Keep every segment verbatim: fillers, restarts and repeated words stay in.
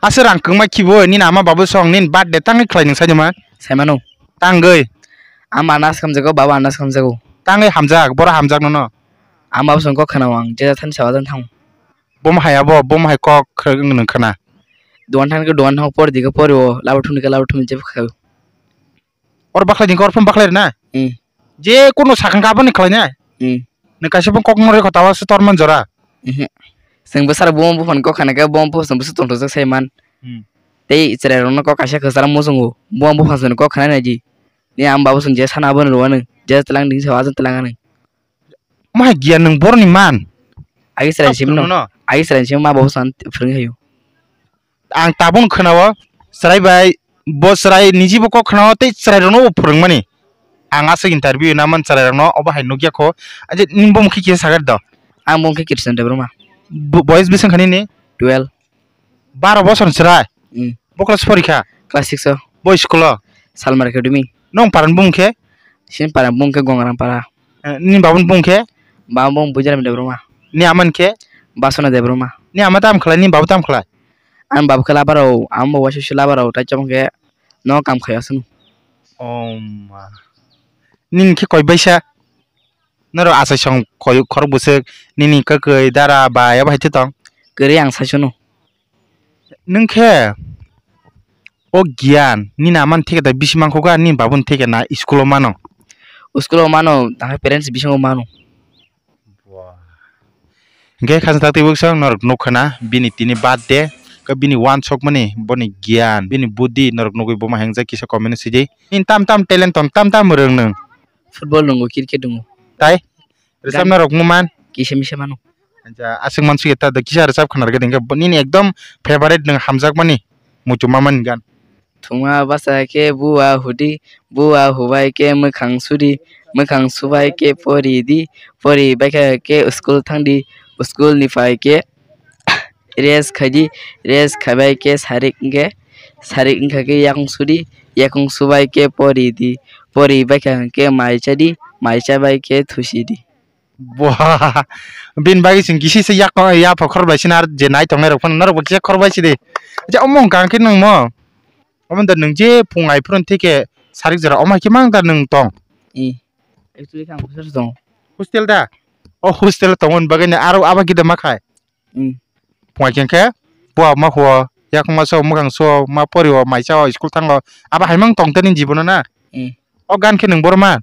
Ase rang kwngma khibo nini ama babu song nini birthday tangwi khlai nung saimano. Saimano. Tangwi. Ama anas khamjago, baba anas khamjago. Tangwi hamjak, boro hamjak nono. Ama babu song kok khana ang, je thani sawa thang. Bom hai abo, bom hai kok khwrwng nung khana. Duan thang ke duan thang por di ke por o, labo thum ke labo thum je khayo. Or bakhlai ni kor phone bakhlai na. Hmm. Je kono sakang ka bani khlai na. Hmm. Nung kaisa phone kok no rekho tawa se tor man jora. Mhm. Seng besar bom buphang kok khana ke bom buphang se tong thok sai man. Hmm. Tei chwrai rok no kok kaisa kwchara muchungo. Bom buphang se kok khana nai di. Ni am babu song je sana abo no rwani. Je tlang ding sa ajang tlang ani. Omo hai giyan nwng boroni man. Agi chwrai sim no. Agi chwrai sim ma babu san phwrwng hayo. Ang tabuk khwnao chwrai bai bo chwrai niji bo kok khwnao tei chwrai rokno bo phwrwngmani. Ang aswk interview na man chwrai rokno obo hai nukya kho. Aje nini bumung khe kisa sakar do. Ang bumung khe Krishna Debbarma. Bo-, boyes bising khani ni? Twelve. Baro bosor ni chwrai? Hmm. Bo class porikha? Class six o. Bo school o? Salmar Academy. Nong paran bumung khe? Sin paran bumung khe Gongram para. Eh, nini babun bumung khe? Babun bumung Bujaram Debbarma. Ni aman khe? Basona Debbarma. Ni ama tam khlai, ni babu tam khlai? Ang babu khe labarao, ang bo waisa waisa labarao, tai chong khe no kam khai aswk. Oh ma. Nini khe koi baisa? Norok achai song koi khorok bwswk, nini kwkwi, dara, bai abo hai tong? Kwrwi ang saichwno. Nwng khe o giyan nini amani theke da bisi mankho ga, nini babuni theke na school o mano? School o mano, tangkhe parents bisingo mano. Hwnkhe khajang tak twi bwkha norok nukha na bini tini birthday, khe bini wansokmani, boni giyan, bini buddhi norok nugwi buma hengjakhe kisa comment o sidi. Nini tam tam talent tong, tam tam rwng nwng? Football nungo, cricket nungo. Tai? Rwchapna rok muman? Kisa misa mano. Acha, aswk mansukya ta da kisa rwchap khna rwgwi ringkha. Nini ekdom favorite nwng hamjakmani muchungma mani gan. Thwngma basa khe bua hudi, bua hubai khe mwkhang sudi, mwkhang subai khe pori di, pori baikha khe school thangdi, school ni phai khe rest khaidi, rest khaibai khe sarik wngkhe, sarik wngkha khe yakung sudi, yakung subai khe pori di, pori baikha khe mai chadi, mai chabai khe thusi di. Bua, bini bagwi chwng kisi se yak, yapha khorok bai sini ar je nai tongnai rok phano norok bo kisa khorok bai sidi. Acha omo wngkha hwnkhe nwng mo? Omo da nwng je phung ai phuru theke sarik jora omo hai khe mang da nwng tong? I, actually khe ang hostel tongo. Hostel da? O hostel tongmani bagwi no aro abo kida ma khai? Mm. Phung ai khe khe bua ma huo, yakung ma so, mwkhang so, ma pori o, mai cha o, school thango. Abo hai mang tong tani jibono na? Mm. O gan khe nwng boro ma?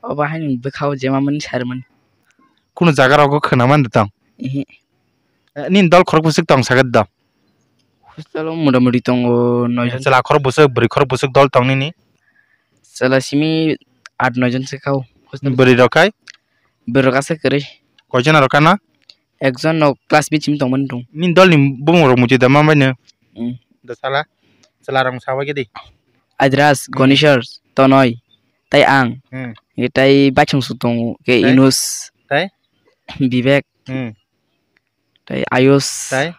Obo haino bwkha o jemamani sarimani. Kunu jaga rogo khwna man da tong? Ihi. Eh, nini dol khorok bwswk tong sakhe da? Hostel o motamoti tongo noi jon. Chwla khorok bwswk, bwrwi khorok bwswk dol tong nini? Chwla simi aat noi jon se kha o hostel. Bwrwi rok khai? Bwrwi rok aswk kwrwi. Koi jona rok kano? Ekjon no class bit simi tongmani tong. Nini dol ni bumung rok muchung da ma bai no? Hmm. Da sala? Chwla rok sabai khe di. Adras, hmm. Gonishor, Tonoi, tai ang. Hmm. Tei baithang su tongo, khe tai? Inus, tai? Bibek, hmm. Tai Ayush. Tai?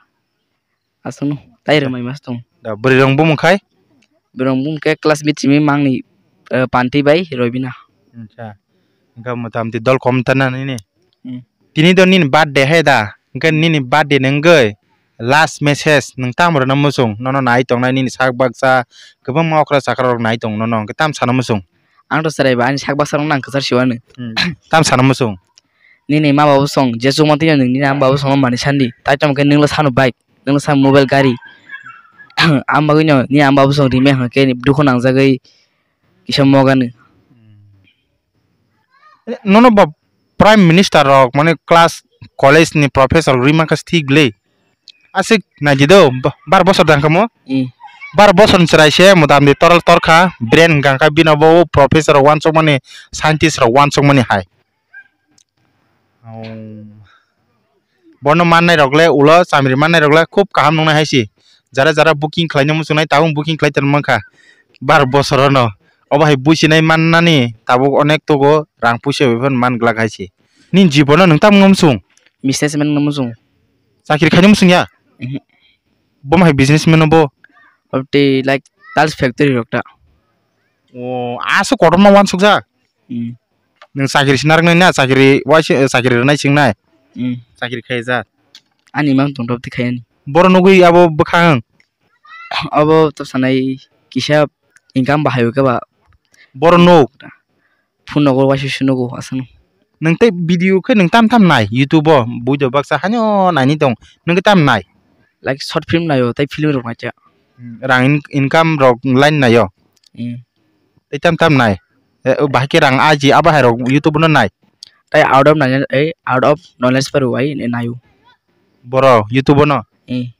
Aswkno, tai rwmai mas tong. Da bwrwi rok bumung khai? Bwrwi rok bumung khe class bit simi mangni, eh, Panti bai Robina. Acha. Hwnkhe motamti dol kom ta na nini? Hmm. Tini do nini birthday hai da? Hwnkhe nini birthday ni wngwi last message nwng tamo rwna muchung? Nono nai tongnai nini sak baksa kwbangma okra chakra rok nai tongo nono, hwnkhe tam sana muchung? Ang to chwrai ba ani sak baksa rok nang kwchar siwani. Hmm. Tam sana muchung? Nini ma babu song je chukma twi nini ama babu song mani sandi. Tai tamo khe nwngla sanu bike, nwngla sanu mobile gari. Am bagwi no ni ama babu song rime hwnkhe dukhu nangjagwi kisa mogani. Nono ba prime minister rok, mane class college ni professor rok rima kha thik le. Aswk naidi do, ba-, bar bosor dang kamo? Hmm. Bar bosor ni chwrai se motamdi toral torkha, brain hwnkha kha bino bo professor rok wansukmani, scientist rok wansukmani hai. Bono mannai rok le ulo chamri mannai rok le khub kaham nuknai hai se. Jara jara booking khlaina muchungnai tabuk booking khlai tongma kha. Bar bosorono. Obo hai buisinai mannani tabuk onek tugo rang puisa bai phano man glak hai se. Nini jibono nwng tamo wng muchung? Businessman wng muchung. Chakri khaina muchung ya? Mhm. Bomo hai businessman no bo? Obtwi like tiles factory rok ta. O, aswk kotorma wansukjak? Hmm. Nwng chakri sinaraknai na, chakri waisa, chakri rwnai chingnai? Hmm. Chakri khaijak. Ani mang tong top tikhayani. Boro nugwi abo bwkhang. Abo to sanai kisa income bahai khe ba. Boro nuk. Phone nogo waisa se nogo aswk. Nwng tei video khe nwng tam tam nai YouTube o, buido baksa haino naini tong, nwng khe tam nai? Like short film naio tei film rok naikha. Hmm, rang in-, income rok line naio? Hmm. Tei tam tam nai? Eh, bahai khe rang aji abo hai rok YouTube no nai? Tei out of knowledge, eh, out of knowledge paro ai naio. Boro YouTube no? Hmm.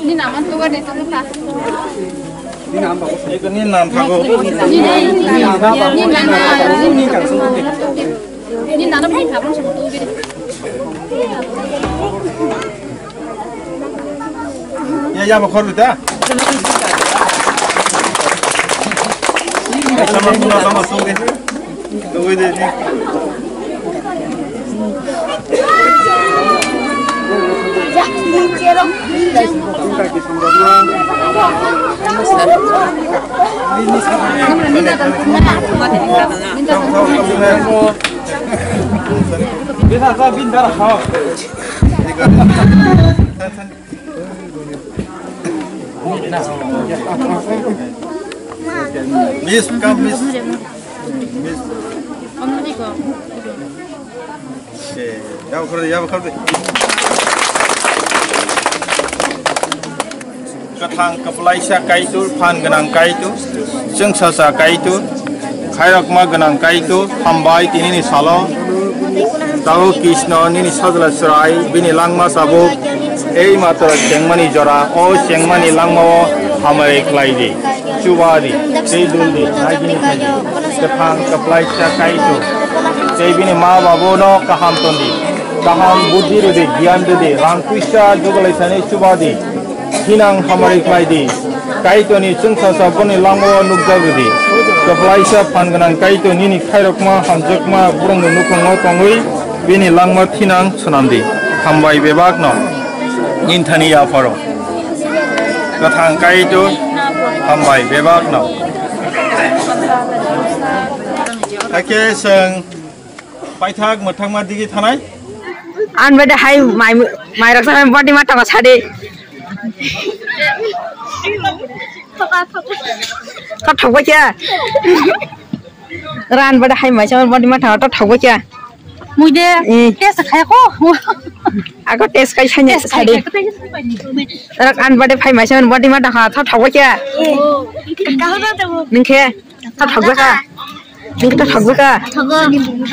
Ni naman tuwa de tuwa ta. Ni nam phago. Ni nam phago. Ni nam phago. Ni nam phago. Ni nam phago. Ya, ya, bakhor bita. Sama, sama, sama, sama. Miss, come, miss. Miss. Yabo khordi, yabo khordi. Kwthang kwplaisa Kaitor, phan gwnang Kaitor, chwngsasa Kaitor, khairokma gwnang Kaitor, hambai tinini salo. Tabuk Krishna nini sajla chwrai, bini langma tabuk ei matwrok chengmani jora, o chengmani langmao hambai khlai di, chuba di, tei dul di, nai bini thani. Kwthang kwplaisa Kaitor, tei bini ma babuno kaham ton di, kaham buddhi rw di, giyan rw di, rang puisa jogolaisani chuba di. Thinang hamari khlai di. Kaitorni chwngsasa boni langmao nukjak rw di. Kwplaisa phan gwnang Kaitor nini khairokma hamjakma borokni nukhungo tongwi bini langma thinang swnam di. Hambai bebakno. Nini thani yapharo. Kwthang Kaitor hambai bebakno. Hakhe chwng Paithak mwthangma digi thanai. An bade hai mai, mai rok sa body ma tong sadi. Kok thok kya? Ran bade hai mai sa body ma tong thok kya? Muide. Eh. Test khai ko. Ako test khai sanya sadi. Rak an bade hai mai sa body ma tong thok kya? Ningkhe. Ta thok jaka. Ningkhe ta thok jaka. Thogo.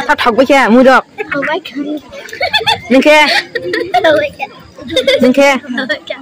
Ta thok bai khe mudok. Thok bai khe. Ningkhe. Thok bai khe. Ningkhe. Thok bai khe.